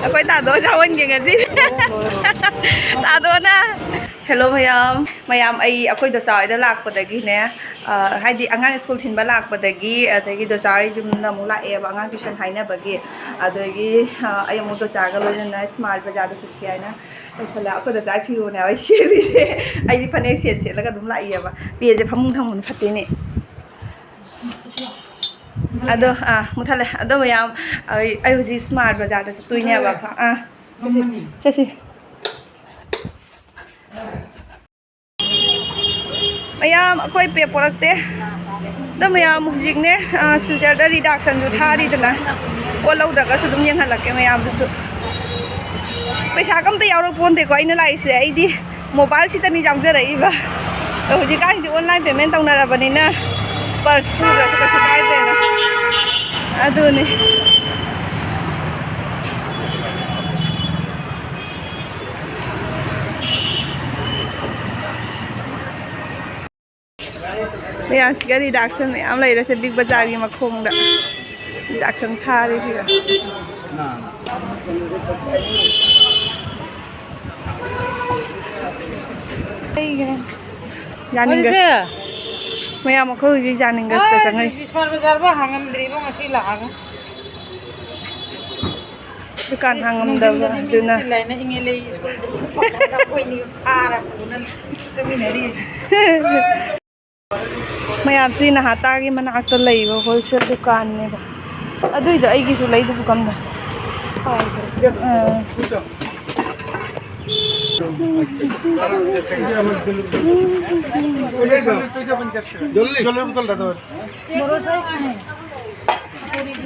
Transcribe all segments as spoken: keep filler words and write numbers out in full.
ꯑꯩꯈꯣꯏ ꯇꯥꯗꯣ ꯆꯥꯎꯍꯟꯒꯦ ꯉꯁꯤ꯫ ꯇꯥꯗꯣꯅ꯫ ꯍꯦꯜꯂꯣ ꯃꯌꯥꯝ꯫ ꯃꯌꯥꯝ, ꯑꯩ ꯑꯩꯈꯣꯏ ꯗꯣꯆꯥ ꯍꯣꯏꯗ ꯂꯥꯛꯄꯗꯒꯤꯅꯦ, ꯑ, ꯍꯥꯏꯗꯤ ꯑꯉꯥꯡ ꯁ꯭ꯀꯨꯜ ꯊꯤꯟꯕ ꯂꯥꯛꯄꯗꯒꯤ, ꯑꯗꯒꯤ ꯗꯣꯆꯥ ꯍꯣꯏ ꯌꯨꯝꯗ ꯑꯃꯨꯛ ꯂꯥꯛꯑꯦꯕ ꯑꯉꯥꯡ ꯇ꯭ꯌꯨꯁꯟ ꯍꯥꯏꯅꯕꯒꯤ꯫ ꯑꯗꯒꯤ, ꯑ, ꯑꯩ ꯑꯃꯨꯛ ꯗꯣꯆꯥꯒ ꯂꯣꯏꯅꯅ ꯁ꯭ꯃꯥꯔꯠ ꯕꯖꯥꯔꯗ ꯆꯠꯀꯦ ꯍꯥꯏꯅ ꯂꯣꯏꯁꯜꯂꯦ꯫ ꯑꯩꯈꯣꯏ ꯗꯣꯆꯥ ꯐꯤꯔꯣꯜꯅꯦ ꯍꯥꯏꯕ ꯑꯩ ꯁꯦꯠꯂꯤꯁꯦ꯫ ꯑꯩꯗꯤ ꯐꯅꯦꯛ ꯁꯦꯠ ꯁꯦꯠꯂꯒ ꯑꯗꯨꯝ ꯂꯥꯛꯏꯑꯕ꯫ ꯄꯦꯟꯁꯦ ꯐꯃꯨꯡ ꯊꯝꯃꯨꯅ ꯐꯠꯇꯦꯅꯦ꯫ ꯑꯗꯣ, ꯑꯥ, ꯃꯨꯊꯠꯂꯦ꯫ ꯑꯗꯣ ꯃꯌꯥꯝ, ꯑꯩ, ꯑꯩ ꯍꯧꯖꯤꯛ ꯁ꯭ꯃꯥꯔꯠ ꯕꯖꯥꯔꯗ ꯆꯠꯇꯣꯏꯅꯦꯕꯀꯣ꯫ ꯑꯥ, ꯆꯠꯁꯤ, ꯆꯠꯁꯤ꯫ ꯃꯌꯥꯝ, ꯑꯩꯈꯣꯏ ꯄꯦ ꯄꯣꯔꯛꯇꯦ꯫ ꯑꯗꯣ ꯃꯌꯥꯝ, ꯍꯧꯖꯤꯛꯅꯦ, ꯑ, ꯁꯤꯜꯆꯔꯗ ꯔꯤꯗꯥꯛꯁꯟꯁꯨ ꯊꯥꯔꯤꯗꯅ, ꯄꯣꯠ ꯂꯧꯗ꯭ꯔꯒꯁꯨ ꯑꯗꯨꯝ ꯌꯦꯡꯍꯜꯂꯛꯀꯦ ꯃꯌꯥꯝꯗꯁꯨ꯫ ꯄꯩꯁꯥꯒ ꯑꯝꯇ ꯌꯥꯎꯔꯛꯄꯣꯟꯇꯦꯀꯣ ꯑꯩꯅ ꯂꯥꯛꯏꯁꯦ꯫ ꯑꯩꯗꯤ ꯃꯣꯕꯥꯏꯜꯁꯤꯗꯅꯤ ꯌꯥꯎꯖꯔꯛꯏꯕ꯫ ꯑꯗꯣ ꯍꯧꯖꯤꯛꯀꯥꯟꯁꯤꯗꯤ online payment ꯇꯧꯅꯔꯕꯅꯤꯅ, ꯄꯔꯁ ꯄꯨꯗ꯭ꯔꯁꯨ ꯀꯩꯁꯨ ꯀꯥꯏꯗ꯭ꯔꯦꯅ꯫ ꯑꯗꯨꯅꯤ꯫ ꯃꯌꯥꯝꯁꯤꯒ ꯔꯤꯗꯥꯛꯁꯟ ꯃꯌꯥꯝ ꯂꯩꯔꯦꯁꯦ, ꯕꯤꯛ ꯕꯖꯥꯔꯒꯤ ꯃꯈꯣꯡꯗ ꯔꯤꯗꯥꯛꯁꯟ ꯊꯥꯔꯤꯁꯤꯒ꯫ ꯌꯥꯅꯤꯡꯒ-, ꯍꯧꯖꯤꯛꯁꯦ? ꯃꯌꯥꯝ ꯑꯩꯈꯣꯏ ꯍꯧꯖꯤꯛ ꯌꯥꯅꯤꯡꯒꯁꯤꯗ ꯑꯩ ꯆꯪꯉꯛꯏ꯫ ꯕꯤꯁꯥꯜ ꯕꯖꯥꯔ ꯐꯥꯎ ꯍꯥꯡꯉꯝꯗ꯭ꯔꯤꯕꯣ ꯉꯁꯤ ꯂꯥꯛꯑꯒ꯫ ꯗꯨꯀꯥꯟ ꯏꯁ, ꯍꯥꯡꯉꯝꯗꯕ ꯅꯨꯡꯊꯤꯟꯗꯗꯤ ꯃꯤ ꯑꯗꯨꯅ꯫ ꯆꯤꯜꯂꯦꯅ ꯏꯪꯉꯦꯂꯦ, ꯁ꯭ꯀꯨꯜ ꯆꯠꯄ ꯐꯥꯎꯕꯗ ꯑꯩꯈꯣꯏ ꯑꯅꯤ ꯐꯥꯔꯕꯅꯤꯅ ꯆꯠꯃꯤꯟꯅꯔꯤ꯫ ꯃꯌꯥꯝꯁꯤ ꯅꯍꯥꯇꯥꯒꯤ ꯃꯅꯥꯛꯇ ꯂꯩꯕ ꯍꯣꯜꯁꯦꯜ ꯗꯨꯀꯥꯟꯅꯦꯕ꯫ ꯑꯗꯨꯏꯗꯣ ꯑꯩꯒꯤꯁꯨ ꯂꯩꯗꯨꯕꯨ ꯀꯝꯗ꯫ ꯑꯥ꯫ জলের বোতলটা ধর।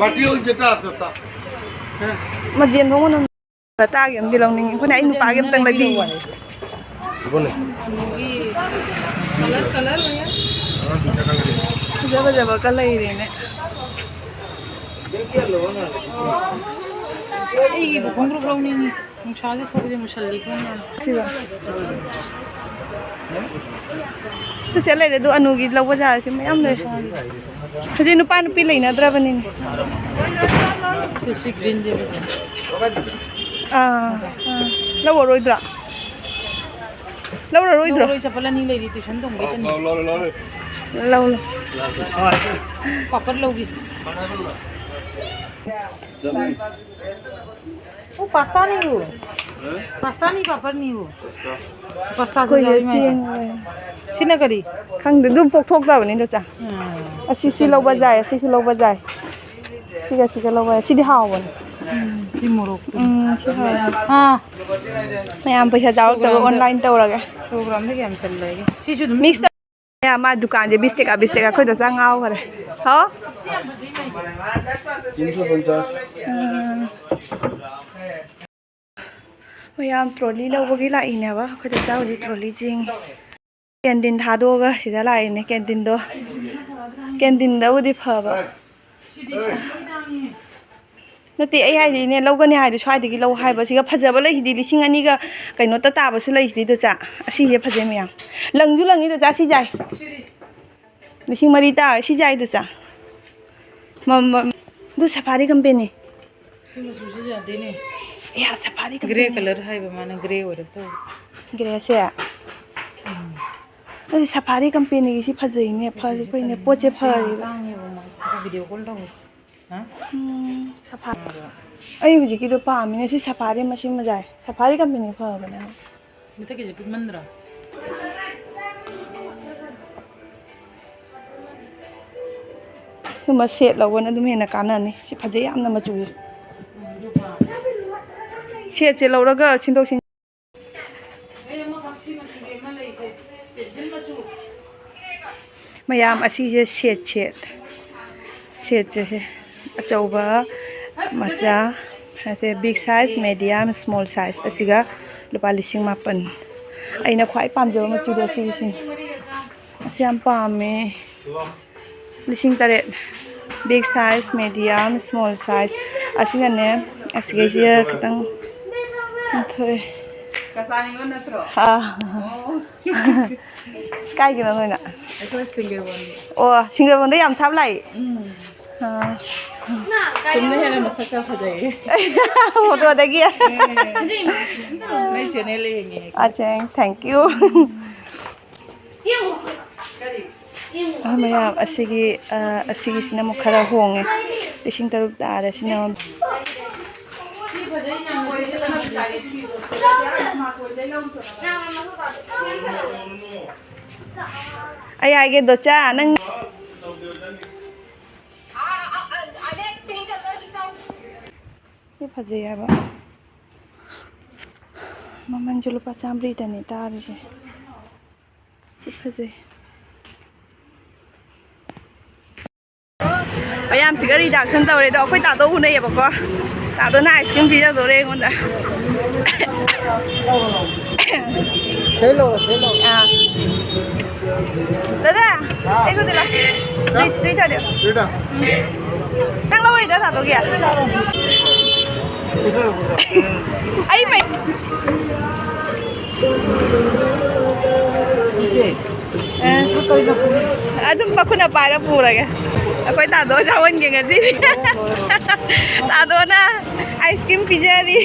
বাটি ওই যেটা আছে ওটা। হ্যাঁ। ꯃꯆꯦꯟ ꯐꯥꯎꯕ ꯅꯪ ꯇꯥꯒꯦ ꯑꯃꯗꯤ ꯂꯧꯅꯤꯡꯉꯤ꯫ ꯑꯩꯈꯣꯏꯅ ꯑꯩ ꯅꯨꯄꯥꯒꯤ ꯑꯝꯇꯪ ꯂꯩꯕꯤꯌꯨ꯫ ꯐꯖ ꯐꯖꯕꯒ ꯂꯩꯔꯦꯅꯦ꯫ ꯑꯩꯒꯤꯕꯨ ꯈꯣꯡꯒ꯭ꯔꯨꯞ ꯂꯧꯅꯤꯡꯉꯤ꯫ ꯅꯨꯡꯁꯥꯁꯦ ꯊꯣꯛꯑꯗꯤ ꯃꯨꯁꯜꯂꯤ ꯈꯣꯡꯅ꯫ ꯁꯤꯕ꯫ ꯁꯤꯁꯦ ꯂꯩꯔꯦ, ꯑꯗꯨ ꯑꯅꯨꯒꯤ ꯂꯧꯕ ꯌꯥꯔꯁꯤ ꯃꯌꯥꯝ ꯂꯩꯔꯦ꯫ ꯍꯧꯖꯤꯛ ꯅꯨꯄꯥ ꯅꯨꯄꯤ ꯂꯩꯅꯗ꯭ꯔꯕꯅꯤꯅꯦ꯫ ꯁꯤ, ꯁꯤ ꯒ꯭ꯔꯤꯟꯁꯦ ꯐꯖꯩ꯫ ꯑꯥ, ꯑꯥ꯫ ꯂꯧꯔꯔꯣꯏꯗ꯭ꯔꯣ? ꯂꯧꯔꯔꯣꯏꯗ꯭ꯔꯣ? ꯂꯧꯔꯣꯏ, ꯆꯄꯜ ꯑꯅꯤ ꯂꯩꯔꯤ, tuition ꯇꯣꯡꯕꯩꯇꯅꯤ꯫ ꯂꯧ, ꯂꯧ꯫ ꯄꯥꯄꯔ ꯂꯧꯒꯤꯁꯤ꯫ ꯑꯣ, pasta ꯅꯤꯌꯨ꯫ Pasta ꯅꯤ, ꯄꯥꯄꯔ ꯅꯤꯌꯨ꯫ Pastaꯁꯨ ꯑꯩꯈꯣꯏ ꯌꯥꯎꯔꯤ ꯃꯥꯏꯁꯦ꯫ ꯁꯦꯝ-, ꯁꯤꯅ ꯀꯔꯤ? ꯈꯪꯗꯦ, ꯑꯗꯨꯝ ꯄꯣꯛꯊꯣꯛꯇꯕꯅꯤꯗ ꯆꯥ꯫ ꯎꯝ꯫ ꯑꯁꯤ, ꯁꯤ ꯂꯧꯕ ꯌꯥꯏ, ꯑꯁꯤꯁꯨ ꯂꯧꯕ ꯌꯥꯏ꯫ ꯁꯤꯒ ꯁꯤꯒ ꯂꯧꯕ ꯌꯥꯏ꯫ ꯁꯤꯗꯤ ꯍꯥꯎꯕꯅꯤ꯫ ꯎꯝ, ꯁꯤ ꯃꯣꯔꯣꯛ꯫ ꯎꯝ, ꯁꯤ ꯍꯥꯎꯕꯅꯤ꯫ ꯑꯥ꯫ ꯃꯌꯥꯝ ꯄꯩꯁꯥ ꯌꯥꯎꯔꯛꯇꯕ ꯁꯣ ꯒ꯭ꯔꯥꯝꯗ, online ꯇꯧꯔꯒꯦ꯫ ꯁꯣ ꯒ꯭ꯔꯥꯝꯗ ꯀꯌꯥꯝ ꯆꯜꯂꯦ? ꯁꯤꯁꯨ ꯑꯗꯨꯝ mix ꯇꯧ-, ꯃꯥ ꯗꯨꯀꯥꯟꯁꯦ ꯕꯤꯁꯇꯦꯛ ꯕꯤꯁꯇꯦꯛ ꯑꯩꯈꯣꯏ ꯗꯣꯆꯥ ꯉꯥꯎꯈ꯭ꯔꯦ꯫ ꯍꯥꯎ? ꯎꯝ꯫ ꯃꯌꯥꯝ trolley ꯂꯧꯕꯒꯤ ꯂꯥꯛꯏꯅꯦꯕ꯫ ꯑꯩꯈꯣꯏ ꯗꯣꯆꯥ ꯍꯧꯖꯤꯛ trolley ꯆꯤꯡꯉꯤ꯫ Canteen ꯊꯥꯗꯣꯛꯑꯒ ꯁꯤꯗ ꯂꯥꯛꯏꯅꯦ꯫ Canteenꯗꯣ, canteenꯗꯕꯨꯗꯤ ꯐꯕ꯫ ꯅꯠꯇꯦ, ꯑꯩ ꯍꯥꯏꯗꯤꯅꯦ, ꯂꯧꯒꯅꯤ ꯍꯥꯏꯗꯤ ꯁ꯭ꯋꯥꯏꯗꯒꯤ ꯂꯧ ꯍꯥꯏꯕ꯫ ꯁꯤꯒ ꯐꯖꯕ ꯂꯩꯁꯤꯗꯤ, ꯂꯤꯁꯤꯡ ꯑꯅꯤꯒ ꯀꯩꯅꯣꯇ ꯇꯥꯕꯁꯨ ꯂꯩꯁꯤꯗꯤ ꯗꯣꯆꯥ꯫ ꯑꯁꯤꯁꯦ ꯐꯖꯩ ꯃꯌꯥꯝ꯫ ꯂꯪꯁꯨ ꯂꯪꯉꯤ ꯗꯣꯆꯥ, ꯁꯤ ꯌꯥꯏ꯫ ꯂꯤꯁꯤꯡ ꯃꯔꯤ ꯇꯥ-, ꯁꯤ ꯌꯥꯏ ꯗꯣꯆꯥ꯫ ꯃ-, ꯃ-, ꯑꯗꯨ safari company꯫ ꯁꯤ ꯃꯆꯨꯁꯤ ꯌꯥꯗꯦꯅꯦ꯫ ꯑꯦ, safari company꯫ Grey colour ꯍꯥꯏꯕ ꯃꯥꯅ, grey ꯑꯣꯏꯔꯛꯇꯕ꯫ Greyꯁꯦ? ꯎꯝ꯫ ꯑꯗꯨ safari companyꯒꯤ ꯁꯤ ꯐꯖꯩꯅꯦ, ꯐꯔꯦ, ꯐꯩꯅꯦ, ꯄꯣꯠꯁꯦ ꯐꯔꯦꯕ꯫ ꯇꯥꯡꯉꯦꯕ ꯃꯣꯏ꯫ Video call ꯇꯧ꯫ ꯍꯥ? ꯎꯝ, safari꯫ ꯑꯗꯣ ꯑꯩ ꯍꯧꯖꯤꯛꯀꯤꯗꯣ ꯄꯥꯝꯃꯤꯅꯦ, ꯁꯤ safari ꯃꯁꯤ ꯃꯖꯥꯏ꯫ Safari company ꯐꯕꯅꯦ꯫ ꯃꯊꯛꯀꯤꯁꯦ ꯄꯤꯛꯃꯟꯗ꯭ꯔꯣ? ꯑꯗꯨꯝꯕ set ꯂꯧꯕꯅ ꯑꯗꯨꯝ ꯍꯦꯟꯅ ꯀꯥꯟꯅꯅꯤ꯫ ꯁꯤ ꯐꯖꯩ ꯌꯥꯝꯅ ꯃꯆꯨꯁꯦ꯫ Setꯁꯦ ꯂꯧꯔꯒ ꯁꯤꯟꯗꯣꯛ ꯁꯤꯟ-, ꯑꯩ ꯑꯃꯈꯛ ꯁꯤ ꯃꯆꯨꯒꯤ ꯑꯃ ꯂꯩꯁꯦ, pencil ꯃꯆꯨ꯫ ꯃꯌꯥꯝ ꯑꯁꯤꯁꯦ set, set꯫ Setꯁꯦ ꯑꯆꯧꯕ, ꯃꯆꯥ, ꯑꯁꯦ big size, medium, small size꯫ ꯑꯁꯤꯒ ꯂꯨꯄꯥ ꯂꯤꯁꯤꯡ ꯃꯥꯄꯟ꯫ ꯑꯩꯅ ꯈ꯭ꯋꯥꯏ ꯄꯥꯝꯖꯕ ꯃꯆꯨꯗꯣ ꯑꯁꯤꯒꯤꯁꯤꯅꯤ꯫ ꯑꯁꯤ ꯌꯥꯝ ꯄꯥꯝꯃꯦ꯫ ꯂꯤꯁꯤꯡ ꯇꯔꯦꯠ꯫ Big size, medium, small size꯫ ꯑꯁꯤꯅꯅꯦ, ꯑꯁꯤꯒꯩꯁꯤꯒ ꯈꯤꯇꯪ ꯍꯟꯊꯣꯛꯑꯦ꯫ ꯀꯆꯥꯅꯤꯉꯣ ꯅꯠꯇ꯭ꯔꯣ? ꯑꯥ꯫ ꯑꯣ꯫ ꯀꯥꯏꯒꯤꯅꯣ ꯅꯣꯏꯅ? ꯑꯩꯈꯣꯏ ꯁꯤꯡꯒꯩꯔꯣꯡꯒꯤ꯫ ꯑꯣ, ꯁꯤꯡꯒꯩꯔꯣꯡꯗ ꯌꯥꯝ ꯊꯥꯕ ꯂꯥꯛꯏ? ꯎꯝ꯫ ꯑꯥ꯫ ꯁꯨꯝꯅ ꯍꯦꯟꯅ ꯃꯁꯛ ꯈꯔ ꯐꯖꯩꯌꯦ꯫ ꯐꯣꯇꯣꯗꯒꯤ꯫ ꯅꯣꯏ ꯆꯦꯅꯦꯜ ꯌꯦꯡꯉꯦ꯫ ꯑꯆꯦ, thank you꯫ ꯑ, ꯃꯌꯥꯝ, ꯑꯁꯤꯒꯤ, ꯑ, ꯑꯁꯤꯒꯤꯁꯤꯅ ꯑꯃꯨꯛ ꯈꯔ ꯍꯣꯡꯉꯦ꯫ ꯂꯤꯁꯤꯡ ꯇꯔꯨꯛ ꯇꯥꯔꯦ ꯁꯤꯅ꯫ ꯑꯩ ꯍꯥꯏꯒꯦ, ꯗꯣꯆꯥ, ꯅꯪ ꯁꯤ ꯐꯖꯩ ꯍꯥꯏꯕ꯫ ꯃꯃꯜꯁꯦ ꯂꯨꯄꯥ ꯆꯥꯝꯃꯔꯤꯗꯅꯦ ꯇꯥꯔꯤꯁꯦ꯫ ꯁꯤ ꯐꯖꯩ꯫ ꯃꯌꯥꯝꯁꯤꯒ ꯔꯤꯗꯥꯛꯁꯟ ꯇꯧꯔꯦ꯫ ꯑꯗꯣ ꯑꯩꯈꯣꯏ ꯇꯥꯗꯣ ꯎꯅꯩꯌꯦꯕꯀꯣ꯫ ꯇꯥꯗꯣꯅ ꯑꯥꯏꯁ ꯀ꯭ꯔꯤꯝ ꯄꯤꯖꯗꯣꯔꯦ ꯑꯩꯉꯣꯟꯗ꯫ ꯁꯦ ꯂꯧꯔꯣ, ꯁꯦ ꯂꯧꯔꯣ꯫ ꯑꯥ꯫ ꯗꯥꯗꯥ, ꯑꯩ ꯈꯨꯠꯇ ꯂꯥꯎ꯫ ꯇꯨꯏ, ꯇꯨꯏ ꯊꯥꯗꯦ꯫ ꯔꯤꯇꯥ꯫ ꯅꯪ ꯂꯧꯔꯤꯗ ꯊꯥꯗꯣꯛꯀꯦ꯫ ꯑꯩ ꯃꯩ꯫ ꯏꯆꯦ꯫ ꯑ꯫ ꯑꯗꯨꯝ ꯃꯈꯨꯠꯅ ꯄꯥꯏꯔ ꯄꯨꯔꯒꯦ꯫ ꯑꯩꯈꯣꯏ ꯇꯥꯗꯣ ꯆꯥꯎꯍꯟꯒꯦ ꯉꯁꯤꯗꯤ꯫ ꯇꯥꯗꯣꯅ ꯑꯥꯏꯁ ꯀ꯭ꯔꯤꯝ ꯄꯤꯖꯔꯤ꯫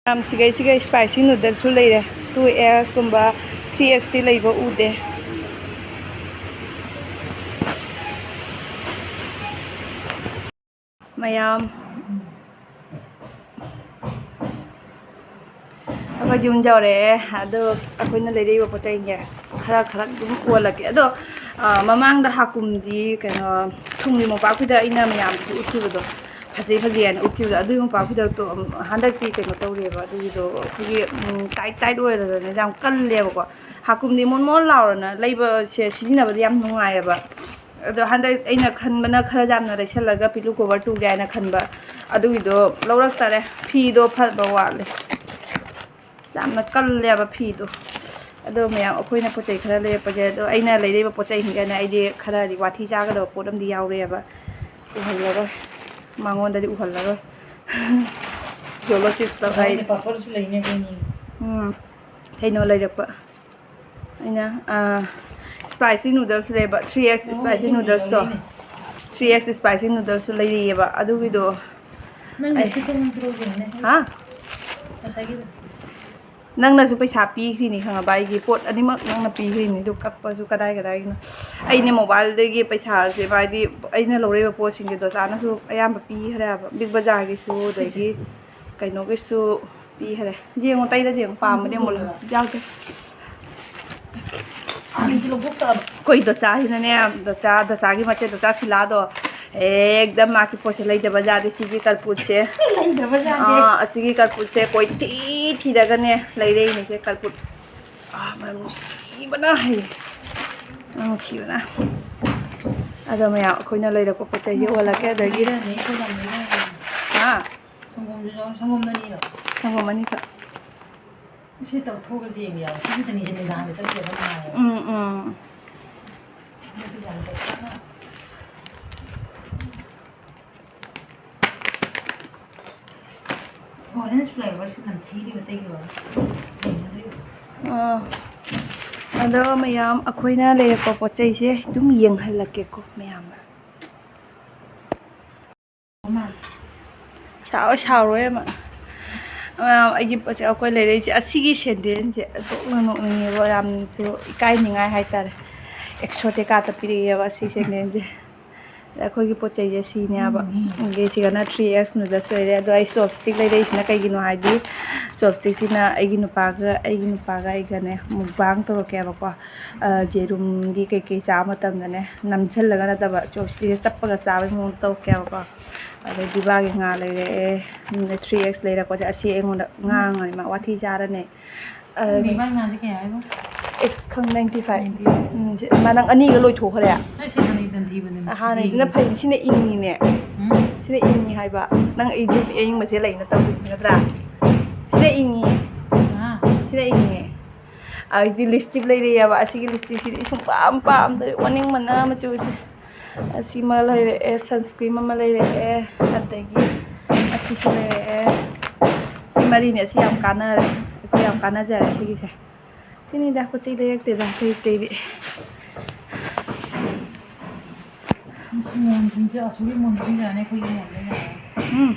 ꯌꯥꯝ ꯁꯤꯒꯩ ꯁꯤꯒꯩ ꯏꯁꯄꯥꯏꯁꯤ ꯅꯨꯗꯜꯁꯨ ꯂꯩꯔꯦ꯫ ꯇꯨ ꯑꯦꯛꯁꯀꯨꯝꯕ, ꯊ꯭ꯔꯤ ꯑꯦꯛꯁꯇꯤ ꯂꯩꯕ ꯎꯗꯦ꯫ ꯃꯌꯥꯝ, ꯑꯩꯈꯣꯏ ꯌꯨꯝ ꯌꯧꯔꯛꯑꯦ꯫ ꯑꯗꯣ ꯑꯩꯈꯣꯏꯅ ꯂꯩꯔꯛꯏꯕ ꯄꯣꯠ ꯆꯩꯁꯦ ꯈꯔ ꯈꯔ ꯑꯗꯨꯝ ꯑꯣꯜꯂꯛꯀꯦ꯫ ꯑꯗꯣ, ꯑ, ꯃꯃꯥꯡꯗ ꯍꯥꯀꯨꯝꯗꯤ, ꯀꯩꯅꯣ, ꯊꯨꯝꯒꯤ ꯃꯣꯝꯄꯥꯛ ꯐꯤꯗꯛ ꯑꯩꯅ ꯃꯌꯥꯝꯗꯁꯨ ꯎꯠꯈꯤꯕꯗꯣ, ꯐꯖꯩ ꯐꯖꯩ ꯍꯥꯏꯅ ꯎꯠꯈꯤꯕꯗꯣ, ꯑꯗꯨꯒꯤ ꯃꯣꯝꯄꯥꯛ ꯐꯤꯗꯛꯇꯣ, ꯎꯝ, ꯍꯟꯗꯛꯇꯤ ꯀꯩꯅꯣ ꯇꯧꯔꯦꯕ, ꯑꯗꯨꯒꯤꯗꯣ ꯑꯩꯈꯣꯏꯒꯤ, ꯎꯝ, ꯇꯥꯏꯠ ꯇꯥꯏꯠ ꯑꯣꯏꯔꯗꯅ ꯌꯥꯝ ꯀꯜꯂꯦꯕꯀꯣ꯫ ꯍꯥꯀꯨꯝꯗꯤ ꯃꯣꯟ ꯃꯣꯟ ꯂꯥꯎꯔꯅ ꯂꯩꯕꯁꯦ ꯁꯤꯖꯤꯟꯅꯕꯗꯤ ꯌꯥꯝ ꯅꯨꯡꯉꯥꯏꯌꯦꯕ꯫ ꯑꯗꯣ ꯍꯟꯗꯛ ꯑꯩꯅ ꯈꯟꯕꯅ ꯈꯔ ꯌꯥꯝꯅ ꯂꯩꯁꯜꯂꯒ ꯄꯤꯂꯨ ꯀꯣꯕꯔ ꯇꯨꯒꯦ ꯍꯥꯏꯅ ꯈꯟꯕ, ꯑꯗꯨꯒꯤꯗꯣ ꯂꯧꯔꯛꯇꯔꯦ꯫ ꯐꯤꯗꯣ ꯐꯕ ꯋꯥꯠꯂꯦ, ꯌꯥꯝꯅ ꯀꯜꯂꯦꯕ ꯐꯤꯗꯣ꯫ ꯑꯗꯣ ꯃꯌꯥꯝ, ꯑꯩꯈꯣꯏꯅ ꯄꯣꯠ ꯆꯩ ꯈꯔ ꯂꯩꯔꯛꯄꯁꯦ, ꯑꯗꯣ ꯑꯩꯅ ꯂꯩꯔꯛꯏꯕ ꯄꯣꯠ ꯆꯩꯁꯤꯡꯁꯦ ꯑꯩꯗꯤ ꯈꯔꯗꯤ ꯋꯥꯊꯤ ꯆꯥꯒꯗꯕ ꯄꯣꯠ ꯑꯃꯗꯤ ꯌꯥꯎꯔꯦꯕ, ꯎꯍꯜꯂꯔꯣꯏ, ꯃꯉꯣꯟꯗꯗꯤ ꯎꯍꯜꯂꯔꯣꯏ꯫ ꯌꯣꯂꯣ ꯁꯤꯛꯁꯇ ꯍꯥꯏ꯫ ꯄꯥꯄꯔꯁꯨ ꯂꯩꯅꯦ ꯑꯩꯈꯣꯏꯅꯤ꯫ ꯎꯝ, ꯀꯩꯅꯣ ꯂꯩꯔꯛꯄ꯫ ꯑꯩꯅ, ꯑꯥ, Spicy noodles ꯂꯩꯕ, three X spicy noodlesꯇꯣ, three X spicy noodlesꯁꯨ ꯂꯩꯔꯤꯑꯕ ꯑꯗꯨꯒꯤꯗꯣ. ꯅꯪꯒꯤ ꯁꯤ ꯀꯣꯡ ꯄꯤꯔꯛꯑꯣ ꯌꯦꯡꯉꯨꯅꯦ. ꯍꯥ? ꯉꯁꯥꯏꯒꯤꯗꯣ. ꯅꯪꯅꯁꯨ ꯄꯩꯁꯥ ꯄꯤꯈ꯭ꯔꯤꯅꯤ ꯈꯪꯉꯕ? ꯑꯩꯒꯤ ꯄꯣꯠ ꯑꯅꯤꯃꯛ ꯅꯪꯅ ꯄꯤꯈ꯭ꯔꯤꯅꯤ, ꯑꯗꯨ ꯀꯛꯄꯁꯨ ꯀꯗꯥꯏ ꯀꯗꯥꯏꯒꯤꯅꯣ? ꯑꯩꯅ mobileꯗꯒꯤ ꯄꯩꯁꯥꯁꯦ, ꯍꯥꯏꯗꯤ ꯑꯩꯅ ꯂꯧꯔꯛꯏꯕ ꯄꯣꯠꯁꯤꯡꯁꯦ ꯗꯣꯆꯥꯅꯁꯨ ꯑꯌꯥꯝꯕ ꯄꯤꯈ꯭ꯔꯦꯕ, Big Bazaarꯒꯤꯁꯨ ꯑꯗꯒꯤ ꯀꯩꯅꯣꯒꯤꯁꯨ ꯄꯤꯈ꯭ꯔꯦ. ꯌꯦꯡꯉꯣ, ꯇꯩꯔꯗꯤ ꯌꯦꯡꯉꯣ, ꯄꯥꯝꯕꯗꯤ ꯑꯃꯨꯛ ꯂꯧ-, ꯌꯥꯎꯗꯦ. ꯑꯅꯤꯁꯤ ꯂꯧꯊꯣꯛꯇꯕ. ꯑꯩꯈꯣꯏ ꯗꯣꯆꯥꯁꯤꯅꯅꯦ, ꯗꯣꯆꯥ, ꯗꯣꯆꯥꯒꯤ ꯃꯆꯦ ꯗꯣꯆꯥ ꯁꯤꯂꯥꯗꯣ, ꯑꯦꯛꯗꯝ ꯃꯥꯒꯤ ꯄꯣꯠꯁꯦ ꯂꯩꯗꯕ ꯌꯥꯗꯦ꯫ ꯁꯤꯒꯤ ꯀꯔꯄꯨꯔꯁꯦ, ꯂꯩꯗꯕ ꯌꯥꯗꯦ. ꯑꯥ, ꯑꯁꯤꯒꯤ ꯀꯔꯄꯨꯔꯁꯦ ꯀꯣꯏꯊꯤ ꯊꯤꯔꯒꯅꯦ ꯂꯩꯔꯛꯏꯅꯦ ꯁꯦ ꯀꯔꯄꯨꯔ. ꯑꯥ, ꯃꯅꯝ ꯅꯨꯡꯁꯤꯕꯅ ꯍꯩ, ꯃꯅꯝ ꯅꯨꯡꯁꯤꯕꯅ. ꯑꯗꯣ ꯃꯌꯥꯝ, ꯑꯩꯈꯣꯏꯅ ꯂꯩꯔꯛꯄ ꯄꯣꯠ ꯆꯩꯁꯦ ꯌꯣꯜꯂꯛꯀꯦ, ꯑꯗꯒꯤ ꯂꯩꯔꯝꯃꯦ, ꯑꯩꯈꯣꯏ ꯌꯥꯝ ꯂꯩꯔꯝꯃꯦ. ꯍꯥ, ꯁꯪꯒꯣꯝꯁꯨ ꯌꯥꯎ-, ꯁꯪꯒꯣꯝ ꯑꯅꯤꯔꯣ? ꯁꯪꯒꯣꯝ ꯑꯅꯤꯈꯛ. ꯁꯤ ꯇꯧꯊꯣꯛꯑꯒ ꯌꯦꯡꯒꯦ ꯌꯥꯎ-, ꯁꯤꯒꯤ ꯆꯅꯤꯁꯦ ꯅꯨꯡꯗꯥꯡꯗ ꯆꯠꯈ꯭ꯔꯒ ꯅꯥꯔꯦꯕ. ꯎꯝ, ꯎꯝ. ꯑꯗꯨꯗꯤ ꯌꯥꯝ ꯇꯧꯊꯣꯛꯅ. ꯑꯣ, ꯅꯪ flavourꯁꯦ ꯅꯝꯊꯤꯔꯤꯕ ꯇꯩꯒꯤꯕ. ꯑꯥ, ꯑꯗꯣ ꯃꯌꯥꯝ, ꯑꯩꯈꯣꯏꯅ ꯂꯩꯔꯛꯄ ꯄꯣꯠ ꯆꯩꯁꯦ ꯑꯗꯨꯝ ꯌꯦꯡꯍꯜꯂꯛꯀꯦꯀꯣ ꯃꯌꯥꯝꯗ. ꯁꯥꯎ-, ꯁꯥꯎꯔꯣꯏ ꯑꯃ꯫ ꯃꯌꯥꯝ, ꯑꯩꯒꯤ ꯄꯣꯠꯁꯦ ꯑꯩꯈꯣꯏ ꯂꯩꯔꯛꯏꯁꯦ, ꯑꯁꯤꯒꯤ ꯁꯦꯟꯗꯦꯟꯁꯦ ꯑꯗꯨꯛꯅ ꯅꯣꯛꯅꯤꯡꯉꯦꯕ, ꯌꯥꯝꯅꯁꯨ ꯏꯀꯥꯏꯅꯤꯡꯉꯥꯏ ꯍꯥꯏꯇꯥꯔꯦ꯫ Exotica ꯇ ꯄꯤꯔꯛꯑꯦꯕ ꯑꯁꯤ ꯁꯦꯟꯗꯦꯟꯁꯦ꯫ ꯑꯩꯈꯣꯏꯒꯤ ꯄꯣꯠ ꯆꯩꯁꯦ ꯁꯤꯅꯦꯕ꯫ ꯑꯗꯒꯤ ꯁꯤꯒꯅ three X noodles ꯂꯩꯔꯦ꯫ ꯑꯗꯣ ꯑꯩ chopstick ꯂꯩꯔꯛꯏꯁꯤꯅ ꯀꯩꯒꯤꯅꯣ ꯍꯥꯏꯗꯤ, chopstickꯁꯤꯅ ꯑꯩꯒꯤ ꯅꯨꯄꯥꯒ, ꯑꯩꯒꯤ ꯅꯨꯄꯥꯒ ꯑꯩꯒꯅꯦ mukbang ꯇꯧꯔꯛꯀꯦꯕꯀꯣ꯫ ꯑ, ꯌꯦꯔꯨꯝꯒꯤ ꯀꯩꯀꯩ ꯆꯥꯕ ꯃꯇꯝꯗꯅꯦ, ꯅꯝꯁꯤꯜꯂꯒ ꯅꯠꯇꯕ, chopstickꯁꯦ ꯆꯞꯄꯒ ꯆꯥꯕꯒꯤ ꯃꯑꯣꯡꯗ ꯇꯧꯔꯛꯀꯦꯕꯀꯣ꯫ ꯑꯗꯩ ꯗꯤꯚꯥꯒꯤ ꯉꯥ ꯂꯩꯔꯛꯑꯦ꯫ ꯎꯝ, three X ꯂꯩꯔꯛꯄꯁꯦ ꯑꯁꯤ ꯑꯩꯉꯣꯟꯗ ꯉꯥꯡꯉꯅꯤ, ꯃꯥ ꯋꯥꯊꯤ ꯆꯥꯔꯅꯤ꯫ ꯑ, ꯅꯪꯒꯤ ꯃꯥꯏ ꯉꯥꯁꯦ ꯀꯌꯥ ꯍꯥꯏꯕ? X ꯈꯪ ninety five꯫ Ninety five. ꯎꯝ, ꯁꯤ, ꯃꯥ ꯅꯪ ꯑꯅꯤꯒ ꯂꯣꯏꯊꯣꯛꯈ꯭ꯔꯦ꯫ ꯑꯩ ꯁꯤ ꯍꯥꯟꯅꯩꯗꯨꯅ ꯊꯤꯕꯅꯦ. ꯍꯥꯟꯅꯩꯗꯨꯅ ꯐꯩ, ꯁꯤꯅ ꯏꯪꯉꯤꯅꯦ꯫ ꯎꯝ. ꯁꯤꯅ ꯏꯪꯉꯤ ꯍꯥꯏꯕ꯫ ꯅꯪ ꯑꯩꯁꯨ ꯑꯏꯪꯕꯁꯦ ꯂꯩꯅ ꯇꯧꯗꯣꯏꯅꯤ ꯅꯠꯇ꯭ꯔꯥ? ꯁꯤꯅ ꯏꯪꯉꯤ꯫ ꯑꯥ. ꯁꯤꯅ ꯏꯪꯉꯤ꯫ ꯑꯩꯗꯤ lipstick ꯂꯩꯔꯛꯑꯦꯕ꯫ ꯑꯁꯤꯒꯤ lipstickꯁꯤꯗꯤ ꯁꯨꯡꯄꯥꯝ ꯄꯥꯝꯗ꯭ꯔꯦ꯫ ꯑꯣꯅꯤꯡꯕꯅ ꯃꯆꯨꯁꯦ꯫ ꯑꯁꯤꯃ ꯂꯩꯔꯛꯑꯦ, sunscreen ꯑꯃ ꯂꯩꯔꯛꯑꯦ, ꯑꯗꯒꯤ ꯑꯁꯤꯁꯨ ꯂꯩꯔꯛꯑꯦ꯫ ꯁꯤ ꯃꯔꯤꯅꯦ, ꯑꯁꯤ ꯌꯥꯝ ꯀꯥꯟꯅꯔꯦ꯫ ꯑꯩꯈꯣꯏ ꯌꯥꯝ ꯀꯥꯟꯅꯖꯔꯦ ꯁꯤꯒꯤꯁꯦ꯫ ꯁꯤꯅꯤꯗ, ꯄꯣꯠ ꯆꯩ ꯂꯩꯔꯛꯇꯦꯗ ꯑꯇꯩ ꯑꯇꯩꯗꯤ꯫ ꯃꯣꯟꯁꯤꯡꯁꯦ ꯑꯁꯨꯛꯀꯤ ꯃꯣꯟꯁꯤꯡ ꯌꯥꯅꯤ ꯑꯩꯈꯣꯏꯒꯤ ꯃꯣꯟꯗ ꯌꯥꯅꯤ꯫ ꯎꯝ꯫